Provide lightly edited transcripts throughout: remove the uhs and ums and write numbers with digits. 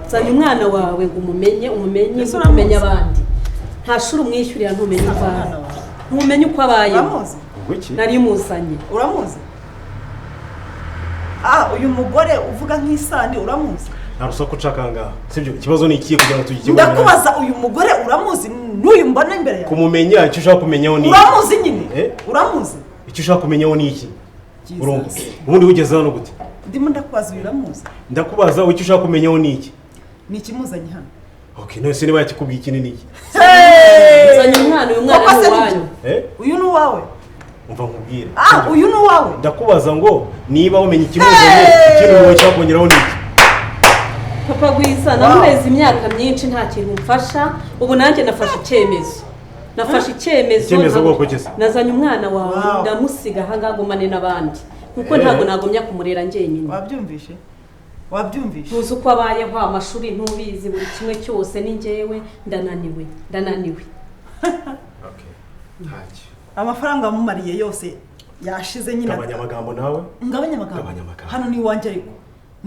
Nzanye umwana wawe ngo umumenye, umumenye Ese ngo umenye uramuzi? abandi. Nta shuri umwishyurira, ntumenye uko Umwana abaye. wawe. Ntumenye uko abayeho. Uramuzi? Ngwiki? Nari muzanye. Uramuzi? Ah, uyu mugore uvuga nk'isandi uramuzi? Nta rusaku nshaka aha ngaha, sibyo? Ikibazo ni ikihe kugira ngo tugikemure? Ndakubaza, uyu mugore uramuzi? N'uyu mbona imbere yawe. Kumumenya, icyo ushaka kumenyaho ni iki? Uramuzi nyine? Eh? Uramuzi? Icyo ushaka kumenyaho ni iki? Jesus. Urumva ubundi wigeze hano gute? Ndimo ndakubaza, uyu uramuzi? Ndakubaza, icyo ushaka kumenyaho ni iki? Ni ikimuzanye hano. Okay, none se niba yakikubwiye, ikindi ni iki? Nzanye umwana, uyu mwana Koko ni se uwanyu. nibyo? Eh? Uyu ni uwawe? Umva nkubwire. Ah, uyu ni uwawe? Ndakubaza ngo niba wamenye ikimuzanye, ikindi wowe ushaka kongeraho ni iki? Papa Gwiza, namureze imyaka myinshi, nta kintu mfasha. Ubu nanjye nafashe icyemezo, nafashe icyemezo. Icyemezo bwoko ki se? Nazanye umwana wawe. Wow. Ndamusiga aha ngaha, agumane n'abandi, kuko Eh. ntabwo nagumya kumurera njyenyine. Wabyumvishe? Wabyumvishe? Ntuzi uko abayeho, amashuri ntubizi, buri kimwe cyose ni njyewe. Ndananiwe, ndananiwe. Okay, ntacyo. Amafaranga wamumariye yose yashize nyine. Gabanya amagambo nawe. Ngabanya amagambo? Gabanya amagambo. Hano ni iwanjye, ariko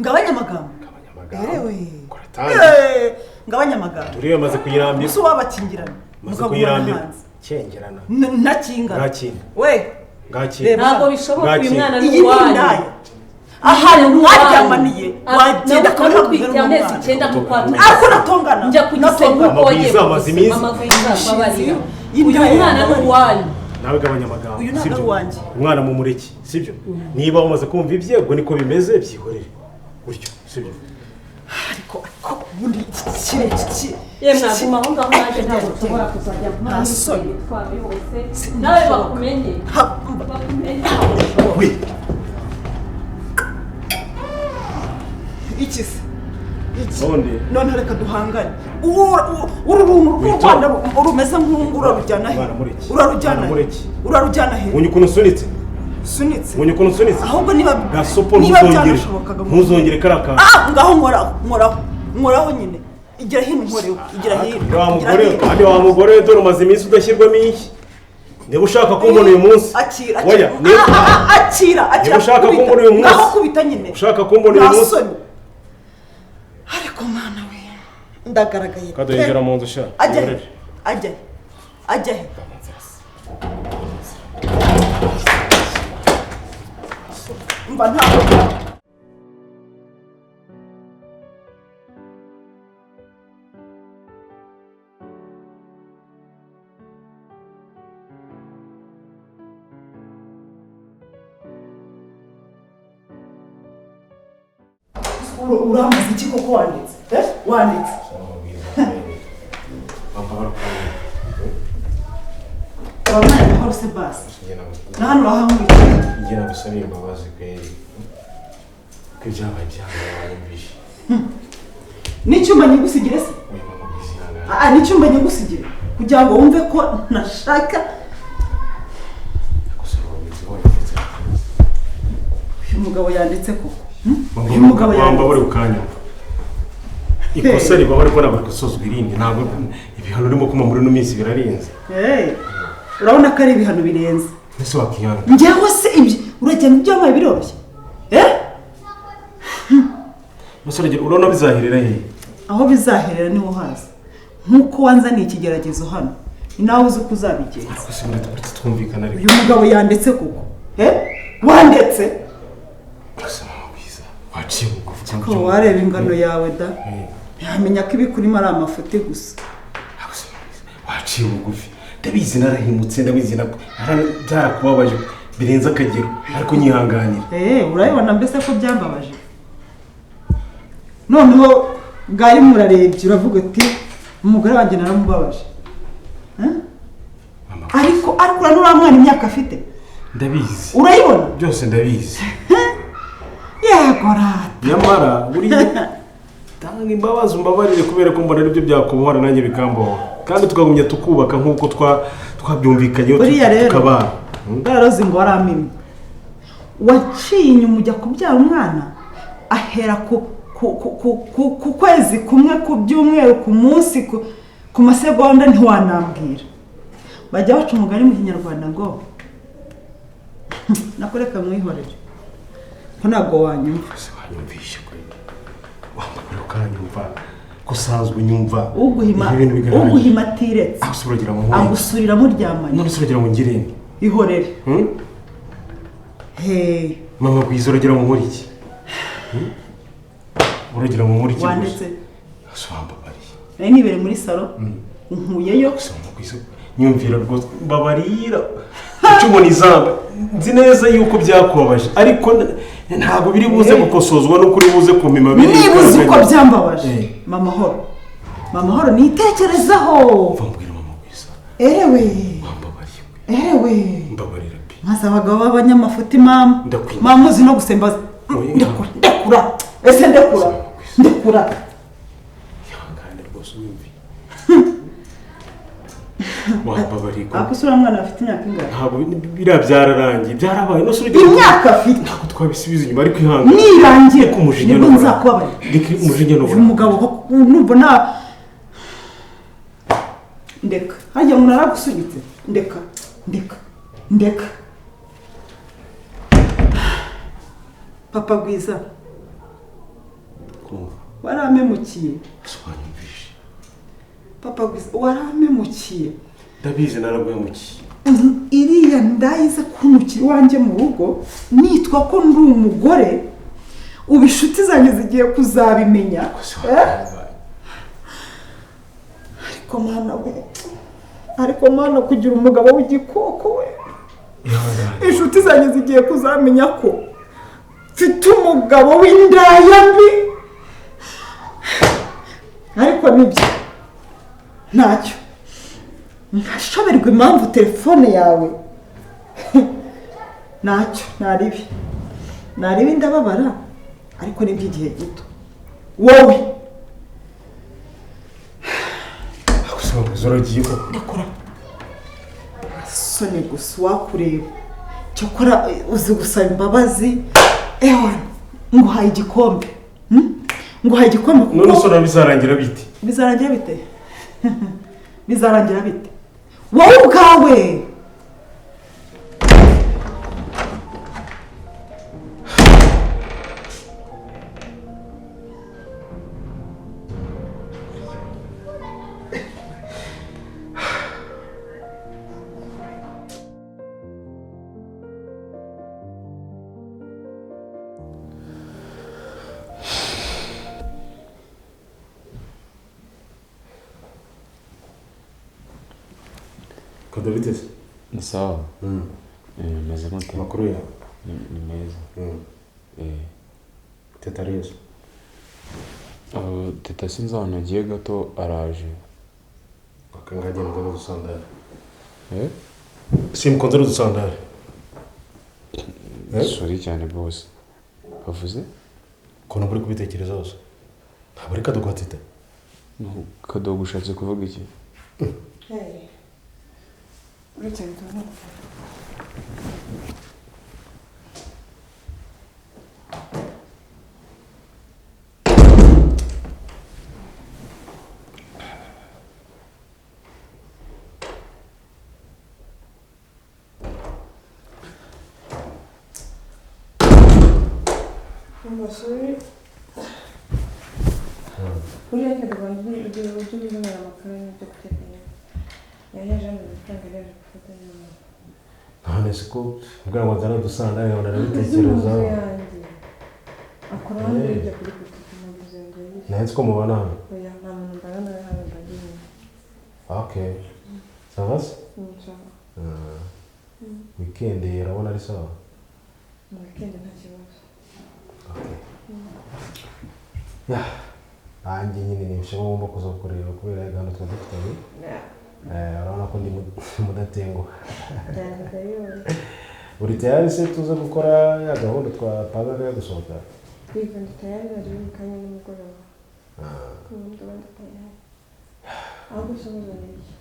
ngabanya amagambo. Gabanya amagambo. Ewe. Kora tangi. Eh, ngabanya amagambo. Turiya maze kuyirambira. Gusa uwabakingirana Maze mukagumana kuyirambira. hanze. Kengerana. Ntakingana. Ngakinga. We. Ngakinga. Reba. Ntabwo bishoboka, uyu Bwakira. mwana ni Iyi ni uwanyu. indaya. Ahantu mwaryamaniye wagenda akaba namutwitiye ntakubwira amezi n'umwana. 9 mu kwa Ariko natongana. Njya ku gisenge. Natongana. Uko wagiye Amabwiriza amaze iminsi. Mama Gwiza, mbabarira. Iyi Uyu ndaya mwana ni yambabarira. uwanyu. Nawe gabanya amagambo. Uyu ntabwo Sibyo? ari uwanjye. Umwana mumureke, sibyo? Niba wamaze kumva ibye, ubwo niko bimeze, byihorere gutyo, sibyo? Ariko ubundi iki iki Ye, mwaguma aho ngaho, nanjye ntabwo nshobora kuzajya Nta soni. imitwaro yose. Nawe bakumenye, bakumenye, ntabwo bishoboka. We. Iki se? Iki? Ubundi None reka duhangane. Uru runtu rw'u Wito. Rwanda rumeze nk'urungu, urarujyana he? Mwana mureke. Urarujyana Mwana he? mureke. Urarujyana he? Ubonye ukuntu usunitse? Sunitse? Ubonye ukuntu usunitse? Ahubwo niba Gasopo, niba ntuzongere. byanashobokaga Ntuzongere kariya kantu. Ah, ngaho nkoraho, nkoraho, nkoraho nyine. Igira hino nkoreho, igira hino. Wa Igira mugore hino. kandi, wa mugore, dore umaze iminsi udashyirwamo iki. Niba ushaka kumbona uyu munsi, Akira, oya, akira. niba Ah, ah, ah, akira, akira. Niba ushaka Kubita. kumbona uyu munsi. Ngaho kubita nyine. Ushaka kumbona uyu Nta munsi. soni. Ariko mwana we, ndagaragaye pe. Kadongera mu nzu sha. Ajya he? Ajya he? Ajya he? Mva, ntabwo urambuza iki koko? Wanditse? Eh? Wanditse? Wampaye amahoro se basi? Na hano urahankurikiye. Njye nagusabye imbabazi kweri, ko ibyabaye byabaye, wanyumvishe? N'icyuma nyigusigire se? Oya mama, kwizihangana. Ah, n'icyumba nyigusigire kugira ngo wumve ko ntashaka. Gusa wabizi wanyumvise. Uyu mugabo yanditse koko? Hmm? Uyu mugabo Wamba bari yanditse. bukanyumva, ikosa ribaho, ariko ntabwo rikosozwa irindi. Ntabwo ibihano urimo kuma muri ino minsi birarenze. Hey, urabona ko ari ibihano birenze? Mbese wakihanga? Njyewe se ibyo uragenda, ibyo wabaye biroroshye, eh? Mbese urugero urabona bizahirira hehe? Aho bizaherera niho haza. Nk'uko wanzaniye ikigeragezo hano, ni nawe uzi uko uzabigenza. Ariko se uretse twumvikana, ariko Uyu mugabo yanditse koko? Eh, wandetse? Gusa mama Gwiza, waciye bugufi cyangwa Ko wareba ingano yawe da, Eh. ntiyamenya ko ibikurimo ari amafuti gusa. Ariko se mama Gwiza, waciye bugufi. Ndabizi narahimutse, ndabizi byarakubabaje birenze akagero, ariko nyihanganira. Eh, urabibona mbese ko byambabaje? Noneho bwari murarebye, uravuga uti umugore wanjye naramubabaje. Eh? Mama. Ariko urabona uriya mwana imyaka afite? Ndabizi. Urayibona? Byose ndabizi. Yego rata. Nyamara buriya tanga imbabazi, umbabarire, kubera ko mbona aribyo byakubohora nanjye bikambohora, kandi tukagumya tukubaka nk'uko twabyumvikanyeho, Buriya rero tukabana. Bwararoze ngo waramimye, waciye inyuma ujya kubyara umwana, ahera ku kwezi kumwe, ku byumweru, ku munsi, ku masegonda, ntiwanambwira. Bajya baca umugani mu Kinyarwanda ngo nakoreka mwihorere, ko ntabwo wanyumva. Ese wanyumvishe ko wambabarira? Ukanyumva ko usanzwe unyumva. Uguhima Ibi bintu bigaragaye. uguhima atiretse. Aho se uragira ngo nkore iki? Agusurira muryamanye. None se uragira ngo ngire nte? Ihorere. Hmm? Hey. Mama Gwiza, uragira ngo nkore iki? Hmm? Uragira ngo nkore iki? Wandetse. Gusa wambabariye. Nari nibereye muri salo, nkuyeyo. Gusa Mama Gwiza, nyumvira rwose, mbabarira. Icyo ubona izamba, nzi neza yuko byakubabaje, ariko ntabwo biri buze gukosozwa nuko uri buze kumpima biri. Niba uzi uko byambabaje. Eh. Mama Horo, Mama Horo, nitekerezaho. Mva mbwira Mama Gwiza. Erewe. Wambabariye. Erewe. Mbabarira pe. Maze abagabo b'abanyamafuti mama. Ndakwinginze. Mama uzi no gusembaza. Oya. Ndekura, ndekura. Ese ndekura, ndekura. Ihangane rwose unyumve. Wambabariye ko. Ako uriya mwana afite imyaka ingahe? Ntabwo biriya byararangiye, byarabaye. None se uragira ngo- Imyaka afite. Ntabwo twabisubiza inyuma, ariko ihangane. Nirangira Reka umujinya nibwo n'uburakari. nzakubabarira. Reka umujinya Uyu n'uburakari. mugabo koko numva na ndeka hajya umuntu aragusunitse. Ndeka, ndeka, ndeka. Papa Gwiza, Kumva. warampemukiye. Sobanumvishe. Papa Gwiza, warampemukiye. Ndabizi naraguhemukiye. Iriya ndayize kuntukira iwanjye mu rugo nitwa ko ndi umugore, ubu inshuti zanjye zigiye kuzabimenya. Gusa Eh? wambabariye. Ariko mana we, ariko mana, kugira umugabo w'igikoko we. Ihangane. Inshuti zanjye zigiye kuzamenya ko mfite umugabo w'indaya mbi. Ariko nibyo ntacyo ntashoberwa impamvu telefone yawe ntacyo. Ntaribi, ntaribi, ndababara, ariko ni iby'igihe gito. Wowe. Gusa Mama Gwiza, uragiye koko. Ndakora soni gusa wakureba. Cyakora uzi gusaba imbabazi. Ewa, nguhaye igikombe. Nguhaye igikombe None se kuko urabona bizarangira bite? Bizarangira bite? Bizarangira bite wowe ubwawe? Kado bite se? Ni sawa. Meze mute? Amakuru yawe? Ni meza. Teta ariyo. Teta sinzi ahantu agiye gato, araje. Akangajya ngo dusandare. Eh? Simukunze dusandare. Eh? Sorry cyane boss. Bavuze? Ukuntu uri kubitekereza hose. Ntabwo ari kado kwa Teta. No, kadogo ushatse kuvuga iki? Hey. Uretse bituma Umusore uriya reka ujye uzanira amakara n'ibyo guteka nyuma yari yaje hano amafaranga yari yaje gufata nyuma. None se ko mbwira ngo nzane udusandare nkabona Uzi mu nzu arabitekerezaho. yanjye akora hano Eh. hirya kuri butike mu nzu yanjye yari. Nari nzi ko mubana hano. Oya, nta muntu mbana nawe hano, mba ndi nyine. Okay. Ça va se? Nshaka. Weekend urabona ari sawa? Mu weekend nta kibazo. Okay. Yeah. Nanjye nyine ni ibishema ngomba kuza kureba kubera gahunda twari dufitanye. Urabona ko ndi mudatenguha. Cyane ndabibona. Uri tayari se tuze gukora ya gahunda twapangaga yo gusohoka? Kwiga ndi tayari, nari mu kanya nimugoroba. Ndaba ndi tayari. Ahubwo se muzanira iki?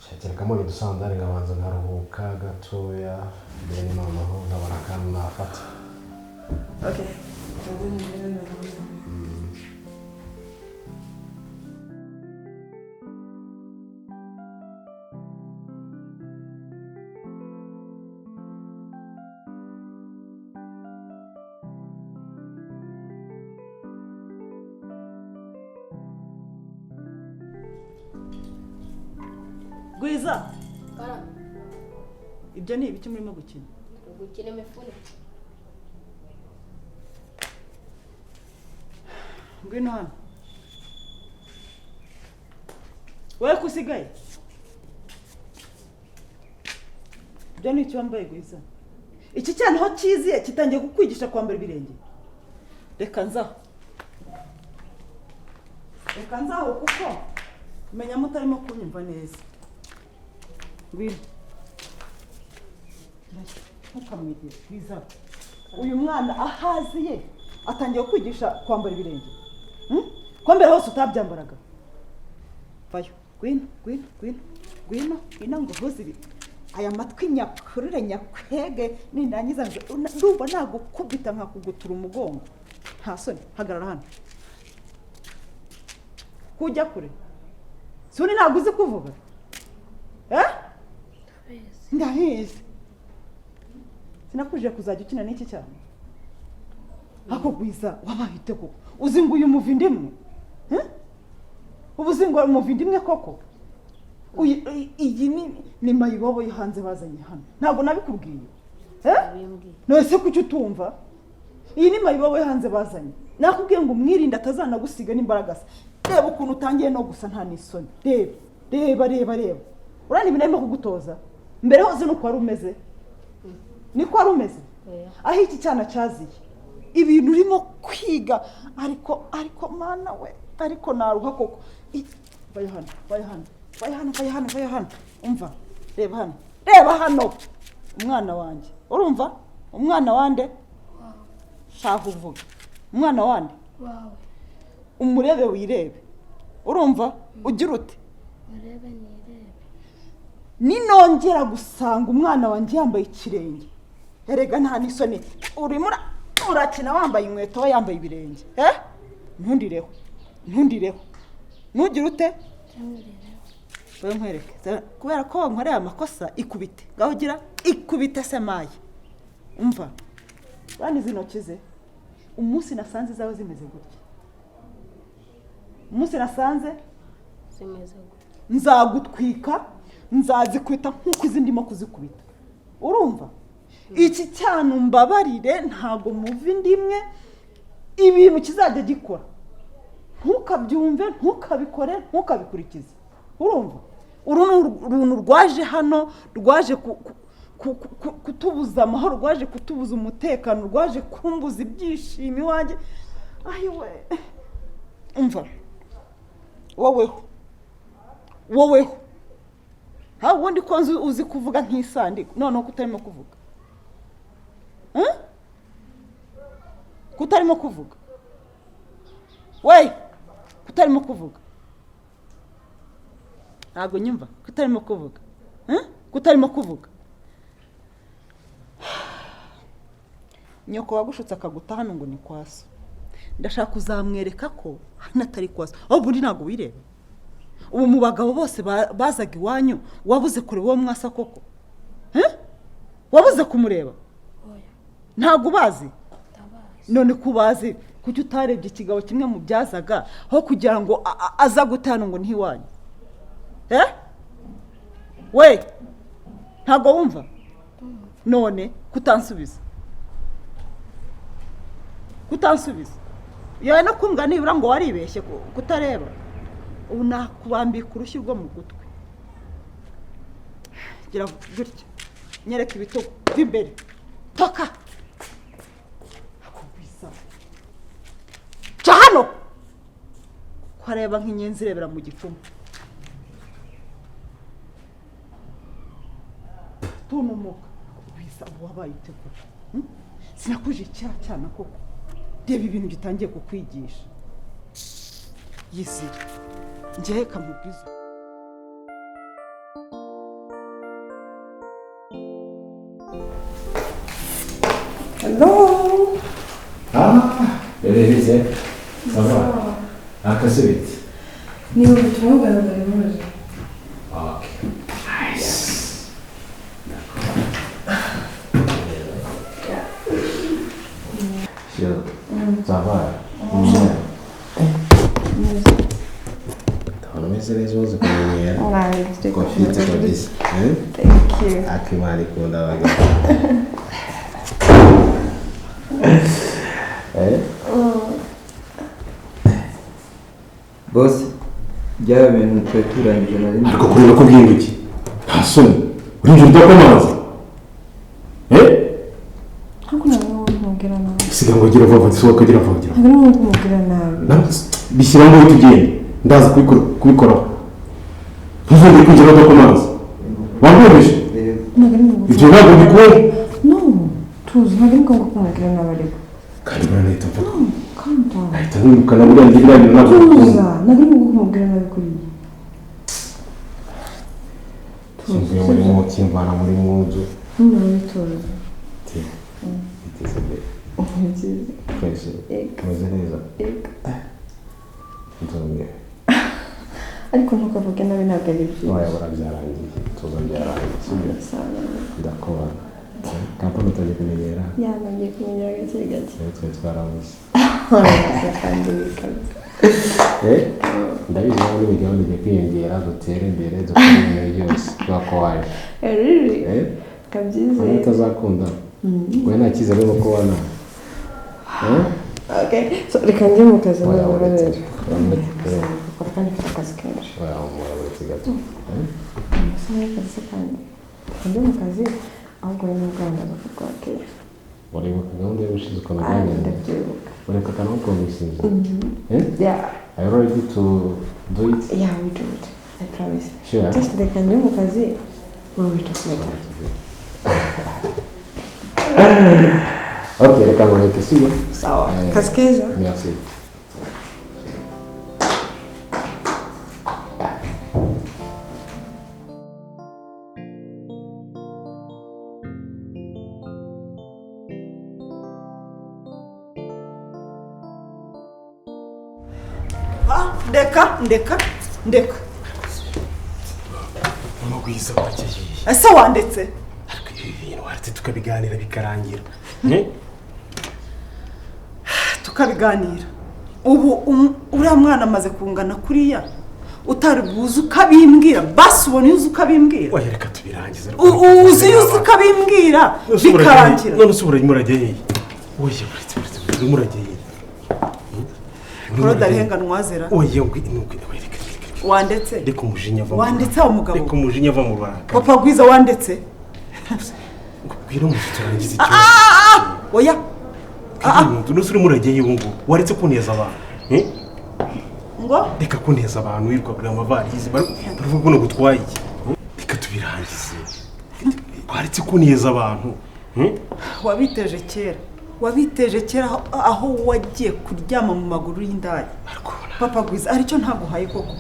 Shakira udusandare nkabanza nkaruhuka gatoya, then noneho nkabona akantu nafata. Okay. Ubwo ni rero nabona. Gwiza, ibyo ni ibiki murimo gukina? Gukina imifuniko. Ngwino hano. Wowe ko usigaye? Ibyo ni icyo wambaye, Gwiza? Iki cyana aho kiziye kitangiye kukwigisha kwambara ibirenge. Reka nzaho. Reka nzaho kuko menya mutarimo kunyumva neza. Ngwino. Ntukamwegere, Gwiza. Uyu mwana ahaziye atangiye kwigisha kwambara ibirenge. Ko mbere hose utabyambaraga. Vayo, ngwino, ngwino, ngwino, ngwino, ngwino ngo uhuze ibi. Aya matwi nyakurure nyakwege, nindangiza ndumva nagukubita nkakugutura umugongo. Nta soni, hagarara hano. Kujya kure. Soni, ntabwo uzi kuvuga? Eh? Ndabizi. Sinakujije kuzajya ukina n'iki cyane. Ako Gwiza, wabaye ute koko? Uzi ngo uyu muvindimwe? Eh? Ubu uzi ngo umuvindimwe koko? Iyi ni mayibobo yo hanze bazanye hano. Ntabwo nabikubwiye. Eh? None se kuki utumva? Iyi ni mayibobo yo hanze bazanye. Nakubwiye ngo umwirinde atazanagusiga n'imbaraga se. Reba ukuntu utangiye no gusa nta n'isoni. Reba, reba, reba, reba. Urani ibintu arimo kugutoza. Mbere hose nuko wari umeze. Niko wari umeze. Aho iki cyana cyaziye. Ibintu urimo kwiga ariko ariko mana we, ariko naruha koko. Vayo hano, vayo hano, vayo hano, vayo hano, vayo hano. Umva, reba hano, reba hano. Umwana wanjye, urumva? Umwana wande? Shaka uvuga. Umwana wande? Wawe. Umurebe wirebe. Urumva? Ugira ute? Urebe nirebe. Ninongera gusanga umwana wanjye yambaye ikirenge. Erega nta n'isoni. Urimo urakina wambaye inkweto, we yambaye ibirenge. Eh? Ntundireho. Ntundireho. Ntugire ute? Wowe nkwereke. Kubera ko wankoreye amakosa, ikubite. Ngaho ugira ikubite se maye. Umva. Bani izi ntoki ze. Umunsi nasanze zawe zimeze gutya. Umunsi nasanze zimeze gutya. Nzagutwika, nzazikubita nk'uko izi ndimo kuzikubita. Urumva? Iki cyana umbabarire, ntago muva indimwe, ibintu kizajya gikora. Ntukabyumve, ntukabikore, ntukabikurikize. Urumva? Uru ni uruntu rwaje hano, rwaje kutubuza amahoro, rwaje kutubuza umutekano, rwaje kumbuza ibyishimo iwanjye. Ayiwe. Umva. Woweho. Woweho. Ha ubundi ko uzi kuvuga nk'isandi, noneho kutarimo kuvuga. Kutarimo kuvuga. We, kutarimo kuvuga. Ntabwo nyumva, kutarimo kuvuga. Kutarimo kuvuga. Nyoko wagushutse akaguta hano ngo ni kwaso. Ndashaka kuzamwereka ko hano atari kwaso. Aho ubundi ntabwo wireba. Ubu mu bagabo bose bazaga iwanyu wabuze kureba uwo mwasa koko? Wabuze kumureba? Ntabwo ubazi? None kubazi kuki utarebye ikigabo kimwe mu byazaga aho kugira ngo aza gutana ngo ntiwanyu? We, ntabwo wumva? None kutansubiza. Kutansubiza. Yawe no kumbwa nibura ngo waribeshye kutareba. Ubu nakubambika urushyi rwo mu gutwi. Gira gutya. Nyereka ibitugu by'imbere. Toka. Akugwiza. Ca hano. Kwareba nk'inyenzi irebera mu gicuma. Tunumuka. Akugwiza ubu wabaye ute koko? Sinakuje icyaha cyana koko. Reba ibintu gitangiye kukwigisha. Yizire. Njye kamubwiza. Hello. Ah, bébé, bise. Ça va? Akasubitse. Ni ubutumwa bwawe bwari buje. Okay. Nice. D'accord. Ça va? Ndabona. Umeze neza, umaze kumenyera. Mwabibye. Confite kabisa. Eh? Thank you. Akimana ikunda abagabo. Eh? Boss, byaba bintu twari turangije nari. Ariko kureba ko bwinguki nta soni, urinjira udakomanze, eh? Ntabwo nari kumubwira nabi. Siga ngo gira vuba, sohoka, gira vuba, gira Ntabwo nari kumubwira nabi. vuba. Bishyira ngo tugende, ndaza kubikoraho. Ntuzongere kwinjira udakomanze, wamwumvise? Ntabwo ari ngombwa. Ibyo ntabwo bikunda. No, tuzi, ntabwo ari ngombwa kumubwira nabi ariko. Kandi buriya nahita mvuga. Calm down. Nahita mwirukana, buriya njye biriya bintu ntabwo bikunda. Tuza, ntabwo ari ngombwa kumubwira nabi kuri iyi. Kimvuye muri mu kimvana muri mu nzu. Ntunabe tuza. Biteze imbere. Ni byiza. Fresh. Yego. Umeze neza. Yego. Nzongera. Ariko ntukavuge nabi, ntabwo ari byiza. Oya, bura byarangiye. Tuza, byarangiye. Sibyo? Sawa. Ndakubona. Kampani utangiye kumenyera. Yeah, ngiye kumenyera gake gake. Rero twari twarabuze. Kandi kabisa. Eh? Ndabizi nawe n'imigabane igiye kwiyongera, dutere imbere, dukore ibintu byose kubera ko waje. Riri. Eh? Kabyizeye. Ubona utazakunda. We nta cyizere no kubona. Eh? Okay. So reka njye mu kazi Oya, noneho uretse. rero. Uretse. Gukora kandi mfite akazi kenshi. Oya, humura, uretse gato. Eh? Amasaha y'akazi se kandi. Reka njye mu kazi, ahubwo wowe n'ubwawe ndaza kukwakira. Uribuka gahunda y'ubushize ukuntu Ah, byagenze? ndabyibuka. Ureka akanamupromisinze. Eh? Yeah. Are you ready to do it? Yeah, we do it. I promise. Sure. Just reka njye mu kazi, we will talk later. Ok, reka nkureke, sibyo? Sawa. Eh, Kazi keza. Merci. Ah, ndeka, ndeka, ndeka. Mama Gwiza, wakeye? Ese wandetse? Ariko ibi bintu waretse tukabiganira bikarangira, eh? Tukabiganira? Ubu uriya mwana amaze kungana kuriya, utari buze ukabimbwira? Basi ubona iyo uzi ukabimbwira. Oya, reka tubirangize. Uzi iyo uzi ukabimbwira bikarangira. None se urimo urajya hehe? Oya, uretse, uretse, urimo urajya hehe? Claude arihenga nwazera. Oya, ngwi oya, reka, reka, reka. Wandetse? Reka umujinya ava mu Wandetse wa mugabo? Reka umujinya ava mu burakari. Papa Gwiza, wandetse? Ngwino mu nzu turangize Ah, ikibazo. ah, ah, oya. Ngwino mu nzu. None se urimo urajya hehe ubu ngubu? Waretse kuneza abantu, eh? Ngo? Reka kuneza abantu wirirwa kuri amavarizi baravuga ko gutwaye iki. Reka tubirangize. Waretse kuneza abantu, eh? Wabiteje kera, wabiteje kera, aho wagiye kuryama mu maguru y'indaya. Papa Gwiza, hari icyo ntaguhaye koko?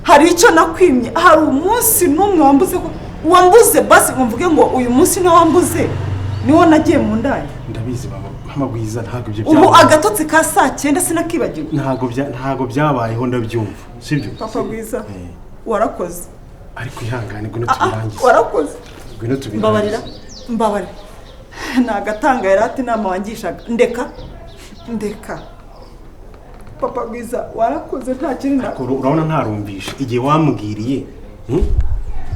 Hari icyo nakwimye? Hari umunsi n'umwe wambuze ko wambuze, basi ngo mvuge ngo uyu munsi niwo wambuze, niwo nagiye mu ndaya? Ndabizi mama, Mama Gwiza, ntabwo ibyo Ubu byabaye. agatotsi ka saa 9 sinakibagiwe. Ntabwo byabayeho, ndabyumva, sibyo? Papa Gwiza, Eh, warakoze. Ariko ihangane, ngwino Ah, ah, tubirangize. warakoze. Ngwino tubirangize. Mbabarira, mbabarira. Ni agatanga yari ati inama wangishaga. Ndeka, ndeka. Papa Gwiza, warakoze, nta kindi na Ariko urabona ntarumvishe igihe wambwiriye,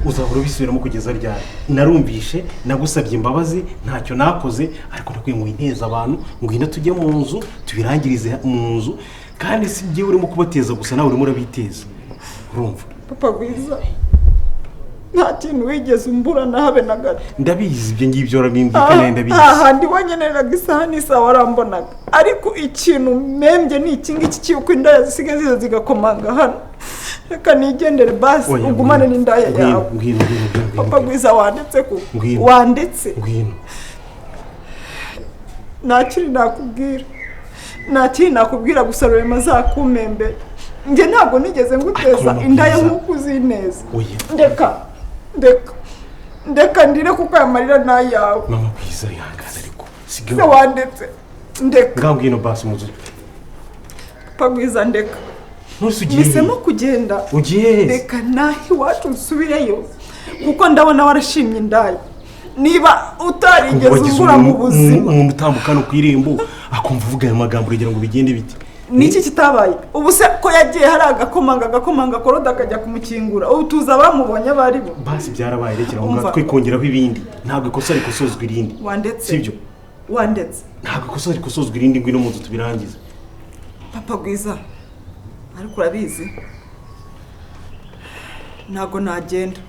Uzahora ubisubiramo kugeza ryari? Narumvishe, nagusabye imbabazi, ntacyo nakoze, ariko ndakwiye ngo winteze abantu. Ngwino tujye mu nzu tubirangirize mu nzu. Kandi si njyewe urimo kubateza gusa, nawe urimo urabiteza, urumva? Papa Gwiza, nta kintu wigeze umbura na habe na gato. Ndabizi, ibyo ngibyo urabimbwira kandi ndabizi. Ahandi wanyenereraga isaha n'isaha warambonaga, ariko ikintu membye ni iki ngiki cy'uko indaya zisigaye ziza zigakomanga hano. Reka nigendere basi. Oya, ugumane ngwino, n'indaya ngwino, yawe. Ngwino, ngwino, ngwino, Papa Gwiza, wanditse ku Ngwino. Wanditse? Ngwino. Nta kindi nakubwira, nta kindi nakubwira, gusa Rurema azakumembere. Njye ntabwo nigeze nguteza Ariko Mama indaya Gwiza. nk'uko uzineza. Oya. Ndeka, ndeka, ndeka ndire, kuko aya marira ni ayawe. Mama Gwiza, ihangane ariko. Se Sigaho. wandetse? Ndeka. Ngaho ngwino basi mu nzu. Papa Gwiza, ndeka. None ugiye Mpisemo he? kugenda. Ugiye he? Reka naho iwacu nsubireyo, kuko ndabona warashimye indaya. Niba utarigeze Wagize umbura mu buzima. umuntu utambuka hano ku irembo akumva uvuga aya magambo, urugero ngo bigende bite? Niki kitabaye? Ubu se ko yagiye hari agakomanga, agakomanga, Korode akajya kumukingura, ubu tuzi abamubonye abo ari bo. Basi byarabaye, rekera aho ngaho. Umva. Twe kongeraho ibindi. Ntabwo ikosa rikosozwa irindi. Wandetse. Sibyo? Wandetse. Ntabwo ikosa rikosozwa irindi. Ngwino mu nzu tubirangize. Papa Gwiza, ariko urabizi, ntabwo nagenda.